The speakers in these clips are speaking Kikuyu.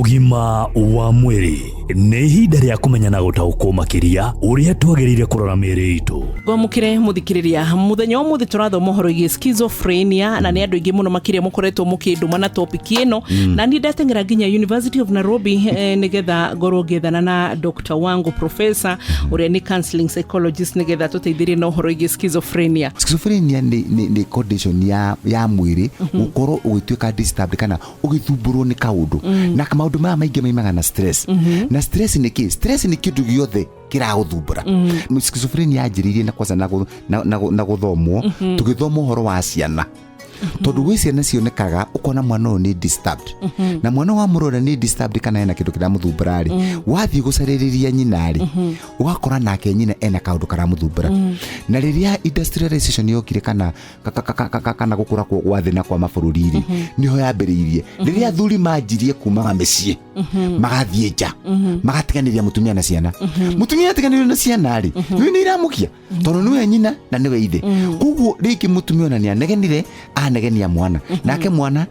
Ũgima wa mwĩrĩ nĩ ihinda rĩa kũmenya na gũtaũkwo makĩria ũrĩa twagĩrĩire kũrora mĩĩrĩ itũ. Ngwamũkĩre mũthikĩrĩria mũthenya wa ũmũthĩ tũrathoma ũhoro wĩgiĩ schizophrenia na nĩ andũ aingĩ mũno makĩria mũkoretwo mũkĩndũma na topic ĩno. Na niĩ ndateng'era nginya University of Nairobi, nĩgetha ngorwo ngĩethana na Dr. Wangu, professor ũrĩa nĩ counseling psychologist, nĩgetha tũteithĩrie na ũhoro wĩgiĩ schizophrenia. Schizophrenia nĩ condition ya mwĩrĩ gũkorwo ũgĩtuĩka disturbed kana ũgĩthumbũrwo nĩ kaũndũ, na maũndũ maya maingĩ maimaga na stress. Na stress nĩ kĩ? Stress nĩ kĩndũ gĩothe kĩragũthumbũra. Schizophrenia yanjĩrĩirie na kwanza na gũthomwo, tũgĩthoma ũhoro wa ciana, tondũ gwĩ ciana cionekaga ũkona mwana ũyũ nĩ disturbed, na mwana wa mũrora nĩ disturbed kana hena kĩndũ kĩramũthumbũra rĩ, wathiĩ gũcarĩrĩria nyina rĩ, ũgakora nake nyina ena kaũndũ karamũthumbũra. Na rĩrĩa industrialization yokire kana kana gũkũra gwa thĩ na kwa mabũrũri rĩ, nĩho yambĩrĩirie rĩrĩa athuri manjirie kumaga mĩciĩ, magathiĩ nja, magatiganĩria mũtumia na ciana. Mũtumia atiganĩrio na ciana rĩ, nĩ nĩ iramũkia tondũ nĩwe nyina na nĩwe ithe. Koguo rĩngĩ mũtumia ona nĩ anegenire, anegenia mwana, nake mwana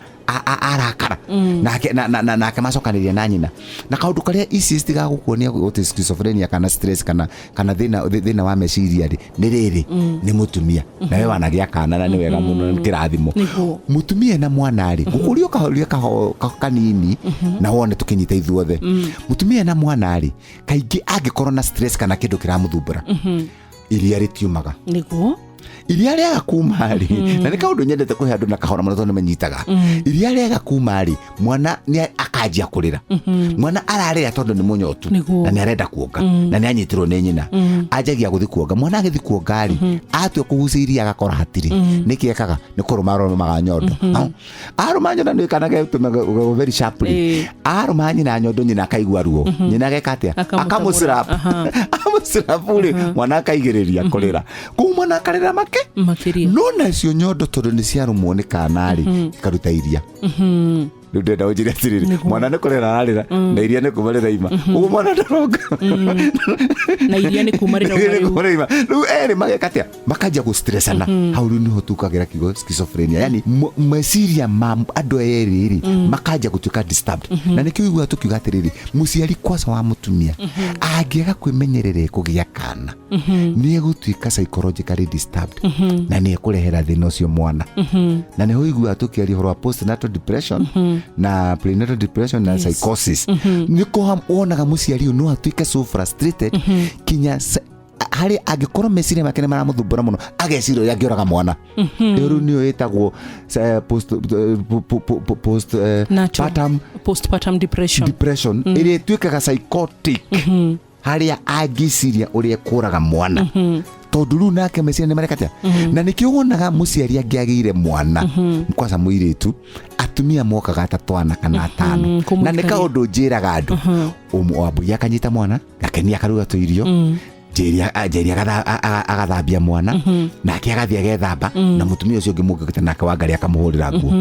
arakara nake nake macokanĩria na nyina. Na kaũndũ karĩa ici citigagukuonia gũtĩ schizophrenia kana stress kana thĩna wa meciria rĩ, nĩ rĩrĩ nĩ mũtumia na we wanagĩa kana, na nĩ wega mũno, nĩ kĩrathimo. Mũtumia na mwana rĩ, ngũkũria kahoria kanini na wone tũkĩnyita ithuothe. Mũtumia na mwana rĩ, kaingĩ angĩkorwo na stress kana kĩndũ kĩramũthumbũra, iria rĩtiumaga. Iria rĩaga kuma rĩ, na nĩ kaũndũ nyendete kũhe andũ na kahora mũno tondũ nĩ manyitaga, iria rĩaga kuma rĩ, mwana nĩ akanjia kũrĩra. Mwana ararĩra tondũ nĩ mũnyotu na nĩ arenda kuonga na nĩ anyitirwo nĩ nyina. Anjagia gũthi kuonga. Mwana agĩthi kuonga rĩ, atua kũgucia iria agakora hatirĩ. Nĩkĩ ekaga? Nĩ kũrũma arũmaga nyondo. Arũma nyondo, nĩ kana getũmaga very sharply. Arũma nyina nyondo, nyina akaigua ruo. Nyina ageka atĩa? Akamũtabũra. Akamũslap. Amũslap rĩ, mwana akaigĩrĩria kũrĩra kũu, mwana akarĩra make makĩria. No nacio nyondo, tondũ nĩ ciarũmwo nĩ kana rĩ, ikaruta iria. Rĩu ndĩrenda ũnjĩre atĩrĩrĩ, mwana nĩ kũrĩra ararĩra na iria nĩ kuma rĩraima, ũguo mwana ndaronga. Na iria nĩ kuma Iria rĩrauma nĩ rĩu. kuma rĩraima. Rĩu erĩ mageka atĩa? Makanjia gũstressana. Hau rĩu nĩho tukagĩra kiugo schizophrenia, yani meciria ma andũ aya erĩ rĩ, makanjia gũtuĩka disturbed. Na nĩkĩo ũiguaga tũkiuga atĩrĩrĩ, mũciari kwaca wa mũtumia angĩaga kwĩmenyerera kũgĩa kana, nĩ egũtuĩka psychologically disturbed na nĩ ekũrehera thĩna ũcio mwana. Na nĩho ũiguaga tũkĩaria ũhoro wa postnatal depression na prenatal depression na psychosis. Nĩ kũha wonaga mũciari ũyũ no atuĩke so frustrated kinya harĩ angĩkorwo meciria make nĩ maramũthumbũra mũno, ageciria ũrĩa angĩũraga mwana. Ĩyo rĩu nĩyo ĩtagwo post post partum postpartum depression. Depression ĩrĩa ĩtuĩkaga psychotic, harĩa angĩciria ũrĩa ekũraga mwana, tondũ rĩu nake meciria nĩ mareka atĩa. Na nĩkĩo wonaga mũciari angĩagĩire mwana kwanza mũirĩtu, atumia mokaga ta twana kana atano. Na nĩ kũmũikaria. Kaũndũ njĩraga andũ, Wambui akanyita mwana, Gakenia akaruga tũirio, Njeri agathambia mwana, nake agathiĩ agethamba, na mũtumia ũcio ũngĩ mũngĩte nake Wangari akamũhũrĩra nguo.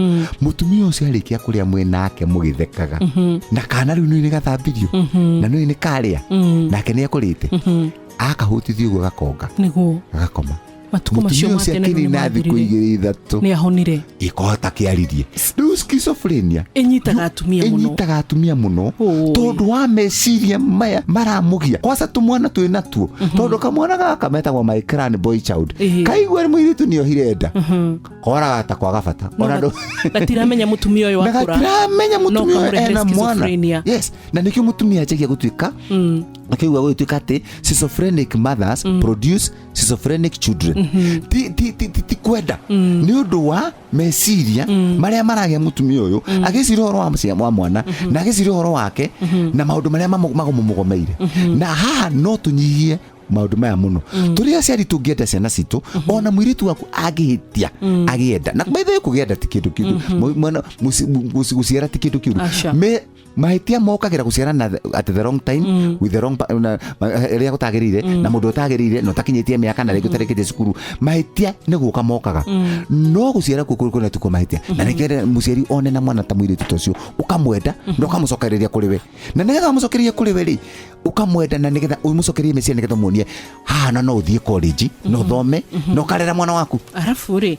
Mũtumia ũcio arĩkia kũrĩa mwĩ nake mũgĩthekaga, na kana rĩu nĩ gathambirio na nĩ karĩa, nake nĩ ekũrĩte, akahutithio ũguo gakonga, agakoma. Matukũ macio Mũtumia ũcio ma tene rĩu nĩ akĩnina thikũ mathirire. 2 3, Nĩ ahonire. Ĩkohota kĩaririe. Rĩu schizophrenia ĩnyitaga atumia mũno. Ĩnyitaga atumia mũno Oi. tondũ wa meciria maya maramũgia kwaca tũmwana twĩ natuo, tondũ kamwana gaka metagwo my clan boy child, kaigua nĩ mũirĩtu nĩ ohire nda, koraga ta kwaga bata ona ndũ gatiramenya mũtumia ũyũ na akũra gatiramenya no mũtumia ũyũ kamũrehere ena mwana. schizophrenia. Yes, na nĩkĩo mũtumia anjagia gũtuĩka, akĩigua gũgĩtuĩka atĩ schizophrenic mothers produce schizophrenic children. Ti kwenda, nĩ ũndũ wa meciria marĩa maragĩa mũtumia ũyũ, agĩciria ũhoro wa wa mwana na agĩciria ũhoro wake na maũndũ marĩa magũmũgomeire. Na haha no tũnyihie maũndũ maya mũno tũrĩ aciari tũngĩenda ciana citũ. Ona mũirĩtu waku angĩhĩtia agĩenda, na by the way, kũgĩa nda ti kĩndũ kĩũru. Mwana gũciara ti kĩndũ kĩũru. Aca. Mahĩtia mokagĩra gũciara na at the wrong time, with the wrong na rĩrĩa gũtagĩrĩire, na mũndũ ũtagĩrĩire, na ũtakinyĩtie mĩaka, na rĩngĩ ũtarĩkĩtie cukuru. Mahĩtia nĩ gũka mokaga, no gũciara kuo kũrĩ tuko mahĩtia. Na nĩkĩo mũciari one na mwana ta mũirĩtu ta ũcio, ũkamwenda na ũkamũcokereria kũrĩ we, na nĩgetha ũmũcokererie kũrĩ we rĩ, ũkamwenda na nĩgetha ũmũcokererie meciria, nĩgetha ũmuonie ũmuonie haha na no ũthiĩ college na ũthome na ũkarera mwana waku. Arabu rĩ,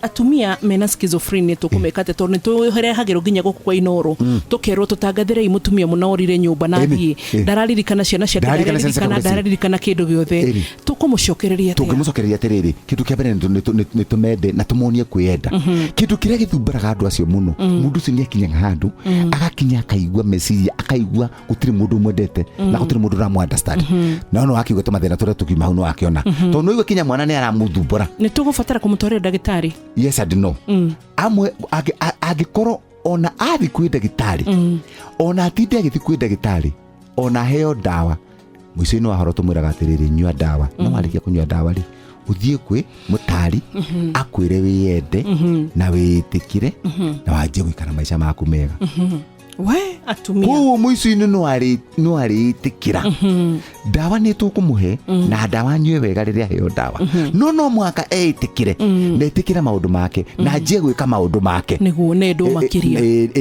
atumia mena schizophrenia tũkũmeka atĩa? Tondũ nĩ tũrehagĩrwo nginya gũkũ kwa Inoro, tũkerwo tũtangathĩrei mũtumia mũna orire nyũmba na Ĩni, athiĩ, ĩ. ndararirikana ciana ciake, Ndararirikana ciana ciake ndararirikana kũrĩa cirĩ. Ndararirikana kĩndũ gĩothe. Ĩni. Tũkũmũcokereria atĩa? Tũngĩmũcokereria atĩrĩrĩ, kĩndũ kĩa mbere nĩ tũmende na tũmonie kwĩyenda. Kĩndũ kĩrĩa gĩthumbũraga andũ acio mũno, mũndũ ũcio nĩ akinyaga handũ, agakinya akaigua meciria, akaigua gũtirĩ mũndũ ũmwendete na gũtirĩ mũndũ ũramũ understand. Na no akiuga tũmathĩna tũrĩa tũkiuma hau no akĩona, tondũ no igua kinya mwana nĩ aramũthumbũra. Nĩ tũgũbatara kũmũtwarĩra ndagĩtarĩ? Yes and no. Amwe angĩkorwo ona athi kwĩ ndagĩtarĩ, ona atinde agĩthi kwĩ ndagĩtarĩ, ona aheo ndawa, mũico-inĩ wa horo tũmwĩraga atĩrĩrĩ, nyua ndawa, no warĩkia kũnyua ndawa rĩ, ũthiĩ kwĩ mũtari akwĩre wĩyende na wĩĩtĩkĩre na wanjie gũikara maica maku mega. We atumia. Koguo mũico-inĩ no arĩĩtĩkĩra ndawa nĩ tũkũmũhe na ndawa anyue wega rĩrĩa aheo ndawa, no mũhaka eĩtĩkĩre na etĩkĩre maũndũ make na anjie gwĩka maũndũ make. Nĩguo nendwo makĩria.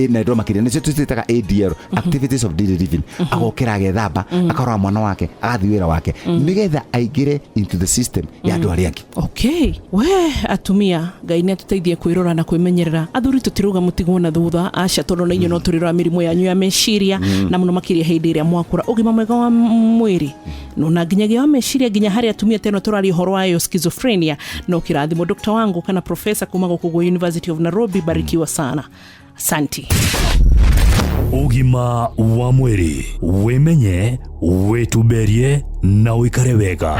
Nendwo makĩria, nĩcio tũciĩtaga ADL, activities of daily living. Agokĩra, agethamba, akarora mwana wake, agathiĩ wĩra wake, nĩgetha aingĩre into the system ya andũ arĩa angĩ. Okay, we atumia, Ngai nĩ atũteithie kwĩrora na kwĩmenyerera. Athuri, tũtirauga mũtigwo na thutha, aca, tondũ na inyuĩ no tũrĩrora mĩrimũ yanyu ya meciria, na mũno makĩria hĩndĩ ĩrĩa mwakũra. Ũgima mwega wa mwĩrĩ no na nginyagia wa meciria, nginya harĩ atumia teno tũraria ũhoro wayo schizophrenia. No kĩrathimo Dr. wangu kana profesa kuma gũkũ gwa University of Nairobi, barikiwa sana, asanti. Ũgima wa mwĩrĩ: wĩmenye, wĩtumberie na ũikare wega.